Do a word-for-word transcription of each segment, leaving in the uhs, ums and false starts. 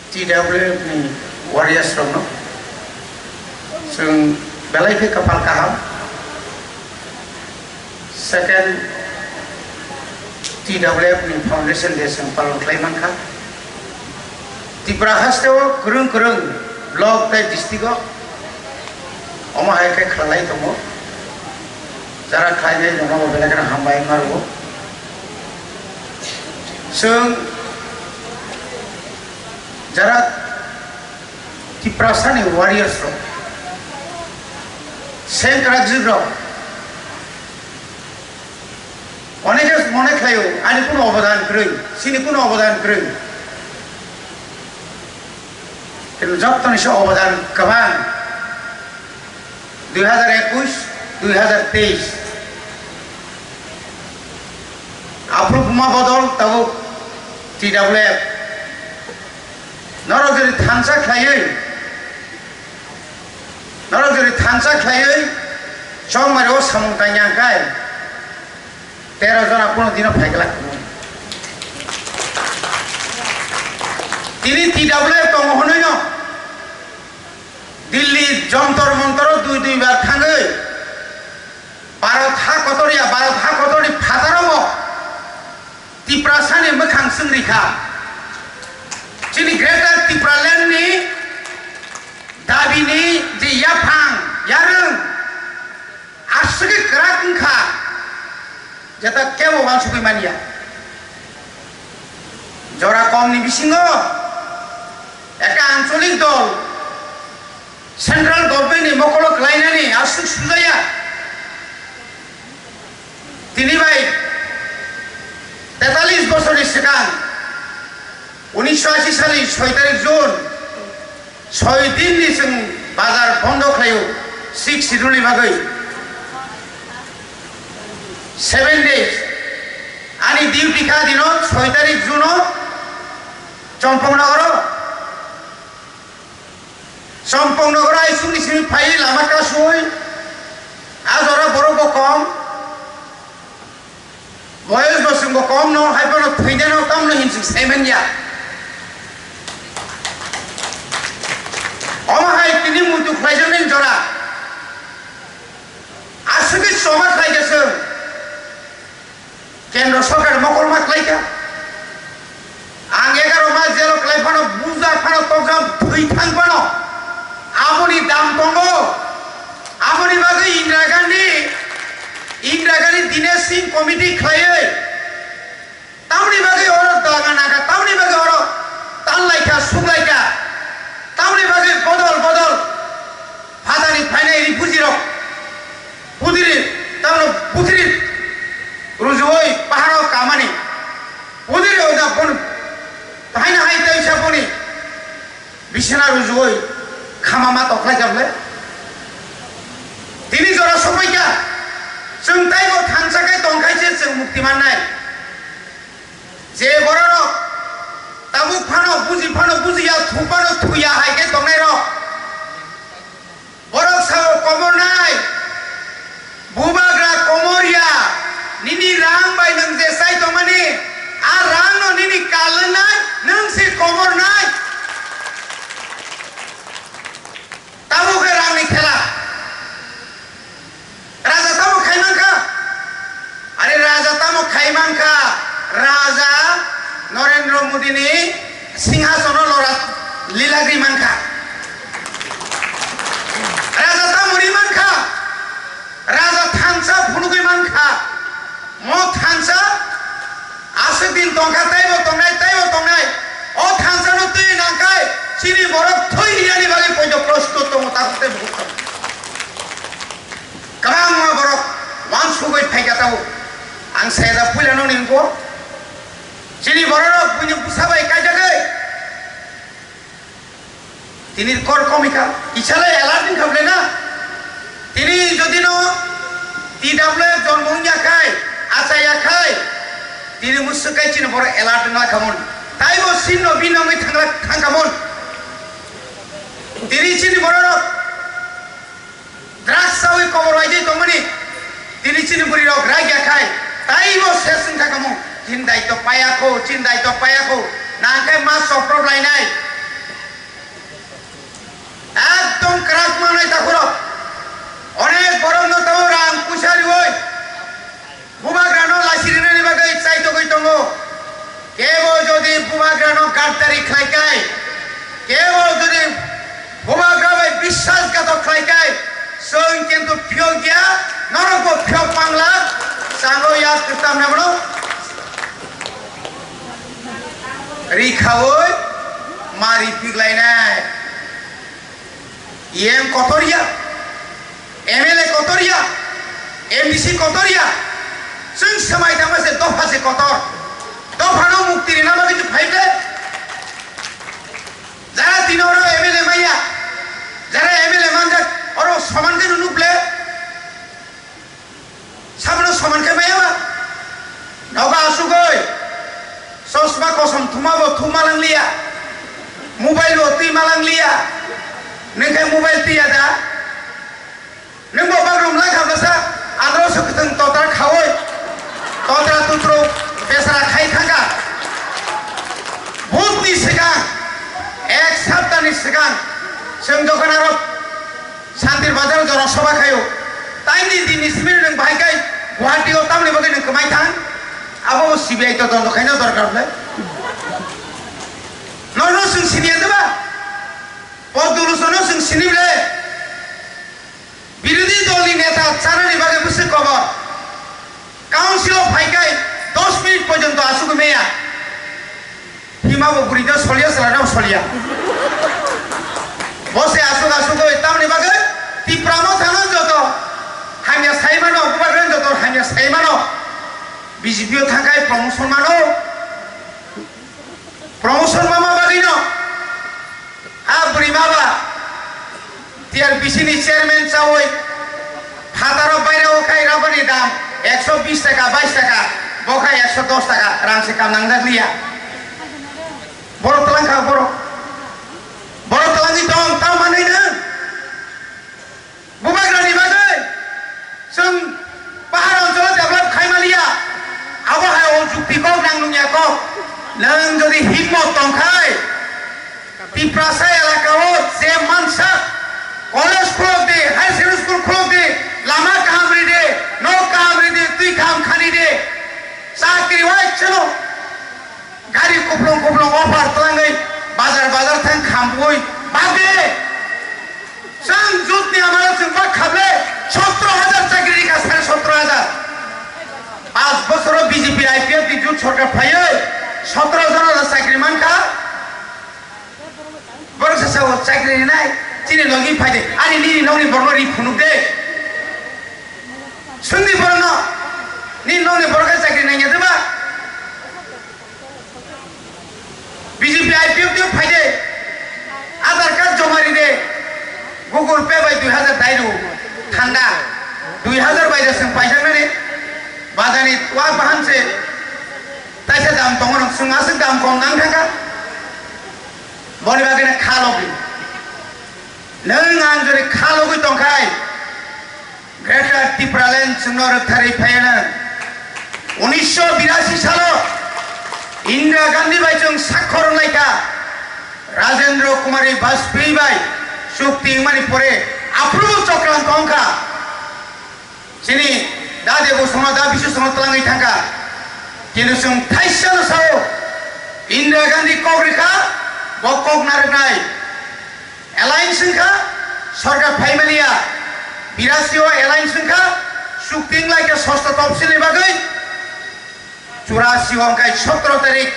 T W F ni warriors rokno chwng belai khe kapal kaham. Second T W F ni foundation day chwng palon khlai mankha. Tripura haste o kwrwng kwrwng block tei district o omo hai khe khlai tongo. Jara khlainai rokno bo belai kheno hambai wngma rwo. Chwng jara Tiprasani warriors rok, Sengkrakjwk rok, onekhe mone khlaio, ani kuno obodan kwrwi, chini kuno obodan kwrwi. Kintu jottoni se obodan kwbang. Dui hazar ekush, dui hazar teis. Aphuru buma bodol tabuk T W F. Norok jodi thansa khlaiwi, norok jodi thansa khlaiwi chongmari o samung tangya hwnkhe tero jona kuno dino phai glak. Tini T W F tongo hwnwi no Delhi Jontor Montor o dui dui bar thangwi Bharat ha kotor ya, Bharat ha kotor ni phataro bo Tiprasani mwkhang swng rikha. Chini Greater Tipraland ni dabi ni je yaphang, yarwng, aswkhe kwrak wngkha, jeta kebo uansugwi manya. Jora kom ni bisingo ekta ancholik dol Central government ni mokolo kwlainani aswk sujaya. Tini bai tetalis bosorni swkang unisho ashi salni soi tarik June, soi din ni chwng bazar bondo khlaio, six schedule ni bagwi. Seven days. Ani duty kha dino soi tarik June o Chompong Nogoro. Chompong Nogoro aisuk ni simi phai lama kasui. A jora borok bo kom. Boyos bo chwng bo kom no, hai bono thwinano tamno hinsuk saiman ya. Omo hai tini muitu khlaijaknai jora. Aswkhe choma khlai khe chwng. Kendro sorkar mokolma khlaikha. Ang egaroh mas jelo khlai phano, buja phano, tokjak thwi thang phano, aboni dam tongo. Aboni bagwi Indira Gandhi, Indira Gandhi Dinesh Singh committee khlaiwi, tamoni bagwi oro danga naga, tamoni bagwi oro tanlaikha, suklaikha, tamoni bagwi bodol bodol phatani phainai refugee rok. Pudiri, tamno pudiri rujuwi paharo kamani. Pudiri oda pun, haina hai tei sa puni. Bisina rujuwi khama ma toklai kable. Tini jora sopaikha. Chwng taibo thansa khe tongkhai se chwng mukti mannai. Je bororok tabuk phano buji phano bujiya, thu phano thuya hai khe tongnai rok. Borok sao komornai, bubagra komorya, nini rang bai nwng je chai tongmani, a rang no nini kalwnai, nwng se komornai. Tabuk khe rang ni khela. Raja tamo khai mankha? Are raja tamo khai mankha? Raja Narendra Modi ni singhasono lora lilagri mankha. Raja tamo ri mankha? Raja thansa phunugwi mankha. Mo thansa aswk din tongkha, teibo tongnai, teibo tongnai. O thansa no twi nangkhai chini borok thwi riyani bagwi poito prostut tongo, tabuk tei bukhuk tongo. Kwbangma borok uansugwi phaikha tabuk. Ang saya da puila no ningkho. Chini borok rok buini bwsa bai kaijagwi. Tini kor komika, kisa le alert wngkha ble na? Tini jodi no T W F jormo wngya khai, achaya khai, tini musuk kai chini borok alert wngla khamon. Taibo sin no bini wngwi thangla thangkhamon. Tini chini borok rok drugs sawi kobor waijai tongmani, tini chini bwrwi rok rai ya khai, taibo ses wngkha kamo, chini daitw paya kho, chini daitw paya kho, nangkhe ma soprop lainai. Ekdom kwrak mangnai takhurok. Onek borokno tongo rang puisa riwi. Bubagrano lasi rinani bagwi chaitogwi tongo. Kebo jodi bubagrano gaddari khlaikai, kebo jodi bubagra bai biswasghatok khlaikai, chwng kintu phiyok ya, norokbo phiyok mangla, chango ya kwtam hwnwi bono rikhaui mari piklainai. E M kotor ya, M L A kotor ya, M D C kotor ya, chwng swmai tangma se dopha se kotor. Dophano mukti rina bagwi se phai ble. Jara tini oro M L A manya, jara M L A manjak, oro soman khe nunu ble. Sabono soman khe maya ba? Nogo asugoi. Chosma kosom thuma bo thuma lang liya. Mobile bo twi ma lang liya. Nung khe mobile twi ya da? Nung bo bagrum lang kha bwsa? Andro se kwthwng totra khaui. Totra tutru besara khai thangkha. Bhut ni swkang, ek sapta ni swkang, chwng dokan aro Santir Bazar jora soba khaio. Taini dini simi nwng bahai kai Guwahati o tamni bagwi nwng kwmai thang. Abo bo C B I todonto khaina dorkar le. Nono chwng siniya de ba? Podulusono chwng sini ble. Birodhi dolni neta chanani bagwi bwswk kobor. Council o phai kai dos minute porjonto asugwi meya. Hima bo bwrwi no soliya, chwla no soliya. Bo se asuk asuk oi, tamni bagwi Tipra Motha no joto hamya sai mano, Bubagra no joto hamya sai mano. B J P o thangkai promotion mano. Promotion mama bagwi no. A bwrwi ma ba T R P C ni chairman chawi phataro bairao khai rabani dam ekso bis taka, bais taka, bo khai ekso dos taka rang se kam nangjak liya. Borok twlang kha borok. Borok twlangwi tong, tamo manwi nw. Bubagrani bagwi chwng pahar oncholo develop khai maliya. Abo hai o jukti kok nang nungya kok. Nwng jodi himmat tong khai, Tiprasa elaka o je mansa college khulok di, higher secondary school khulok di, lama kaham ri di, nok kaham ri di, twi kaham khani di, chakri wai chwlo. Gari kuplung kuplung offer twlangwi bazar bazar thang khambui bagwi. Chwng jotni amalo chwng bak khable sotro hajar chakri rikha, sare sotro hajar. Panch bochoro B J P I P F ni jot sorkar phaiwi sotro jon chakri mankha. Borok sa sao chakri rinai, chini logi phai de, ani nini nokni borokno ri phunuk de. Swngdi borokno, nini nokni borok hai chakri nangya de ba? B J P I P F ni phai de, Aadhaar card joma ri de, Google Pay bai dui hajar dai rw, thanda, dui hajar bai de swng paijak nani, bazar ni wa bahan se, taisa dam tongo rok, swng aswk dam kom nang thangkha. Boni bagwi no kha logwi. Nwng ang jori kha logwi tongkhai, Greater Tipraland chwngno rwktharwi phaiano. Unisho birasi salo Indira Gandhi bai chwng sakhor wnglaikha, Rajendra Kumari Bajpayee bai chukti wngmani pore aphuru chokranto wngkha. Chini da debo sono da bisu sono twlangwi thangkha. Kintu chwng thaisa no sao, Indira Gandhi kok rikha, bo kok narwknai. Alliance wngkha, sorkar phaimaliya. Birasi o alliance wngkha, chukti wnglaikha sosto topsil ni bagwi. Churasi wngkhai sotro tarik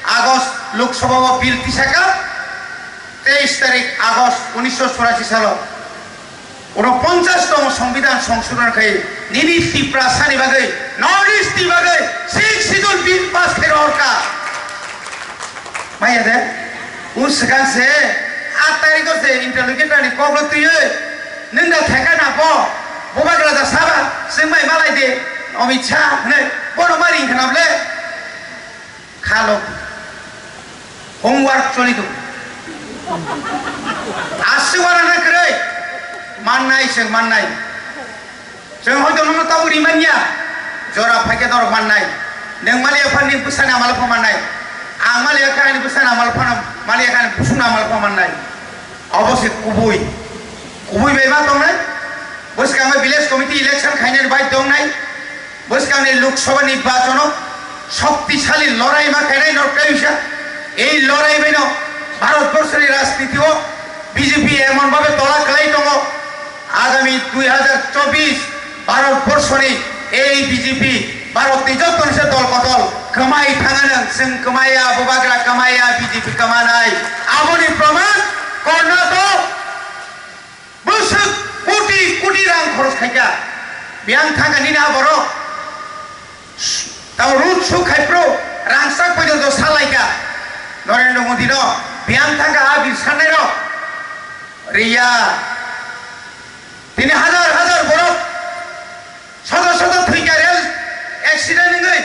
August Lok Sabha o bill tisaka, teis tarik August unisho churasi salo. Unoponchas tong Songbidan songsodhon khai nini Tiprasa ni bagwi, North East ni bagwi Sixth Schedule bill pass khai rw kha. Maya de, un swkang se, aat tarikh o se interlocutor ni kok no twiwi, nwng da theka na bo, bubagra da saba, swng bai malai de, Amit Shah hwnwi, bono mari wngkha na bole? Kha lok. Homework choli tongo. Aswk wana na kwrwi, mannai se mannai. Chwng hoito nono tabuk ri manya, jora phaikhe norok mannai. Nwng maliya phani bwsani amal pha mannai. Ang maliya kha ani bwsani amal phano, maliya kha ani busungni amal pha mannai. Obo se kubui. Kubui bai ma tongnai? Bwskango village committee election khainani bai tongnai? Bwskangni Lok Sabha nirbachano shoktisali lorai ma khainai norok kaisa. Ei lorai baino Bharat borshoni rajniti o B J P emon bhabe tola kwlai tongo. Agami dui hajar chobbish Bharat borshoni ei B J P, Bharatni joto nisa dol kodol kwmai thangano, chwng kwmaiya, bubagra kwmaiya, B J P kwmanai. Aboni proman Karnataka bwswk koti koti rang khoros khaikha. Biyang thangkha nini a borok. Tamo road show khai phuru rangchak poito to salaikha. Narendra Modi no biyang thangkha ha bir sanai rok. Riya. Tini hajar hajar borok soto soto thwikha rail accident wngwi.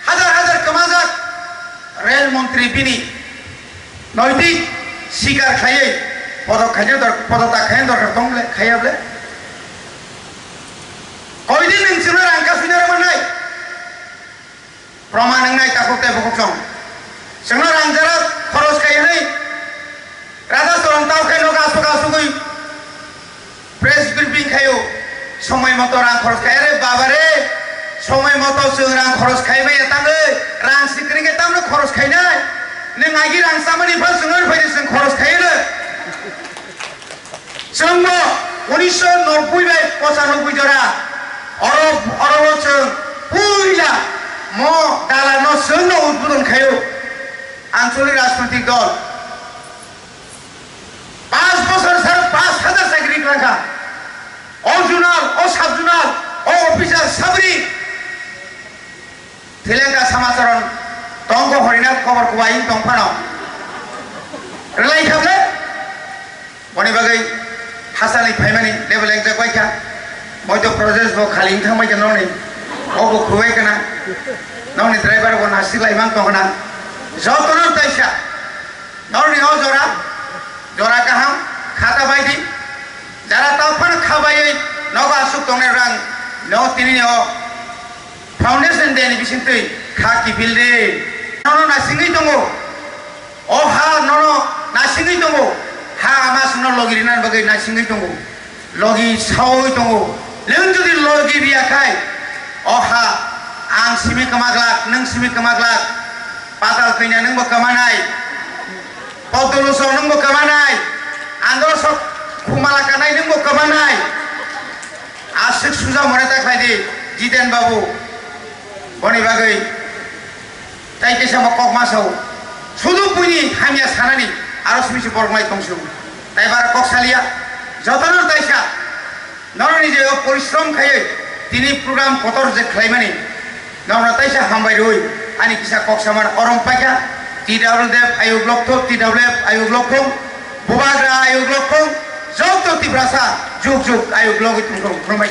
Hajar hajar kwmajak rail montri bini noitik sikar khaiwi podok khaina dor-, podotak khaina dorkar tong le khaiya ble. Koidin nwng chwngno rang kasui narwk mannai? Proman wngnai takhuk tei bukhuk song. Chwngno rang jara khoros khai hwnwi Radha Charan tao khe nogo aswk aswkwi press briefing khaio. Somoi moto rang khoros khai, are baba re, somoi moto chwng rang khoros khai maya tangwi, rang sikring khe tamno khoros khainai? Nwng agi rang chamani phal chwngno phai chwng khoros khaino. Chwngbo unisho nobboi bai pochanobboi jora oro, oro o chwng puila mo dalano chwngno udbodon khaio. Anchalik rajnoitik dol. Panch bochor sar panch hajar chakri kwlangkha. O zonal, o sub zonal, o officer sabri. Thilengka samacharon tongkho horina khobor kubai tong phano. Rwlai kha ble? Boni bagwi hasani phaimani level engjak bai kha. Moito process bo khali wng thang bai kha nokni. O bo khubai kana. Nokni driver bo nasik lai mang tong kana. Jotono taisa. Norni o jora, jora kaham, khata bai di. Jara tao phano kha baiwi nogo aswk tongnai rang no tini o foundation day ni bisingtwi kha kiphil di. Nono nasingwi tongo. O ha nono nasingwi tongo. Ha ama chwngno logi rinani bagwi nasingwi tongo. Logi saui tongo. Nwng jodi logi riya khai, o ha, ang simi kwma glak, nwng simi kwma glak. Patal kanya nwngbo kwmanai. Podoluso nwngbo kwmanai. Androsok khumala kanai nwngbo kwmanai. Aswk suja more ta khlai di, Jiten babu. Boni bagwi. Tai kaisa bo kok ma sao. Sudu buini hamya sanani aro simi se borok lai tong se. Tai bara kok salia. Jotono taisa. Noroni je o porishrom khaiwi tini program kotor je khlaimani. Norno taisa hambai rwi ani kisa kok samar orom paikha. T W F ayuk lokthok, T W F ayuk lokthok. Bubagra ayuk lokthok. Joto Tiprasa juk juk ayuk logwi tongthok. Khulumbai.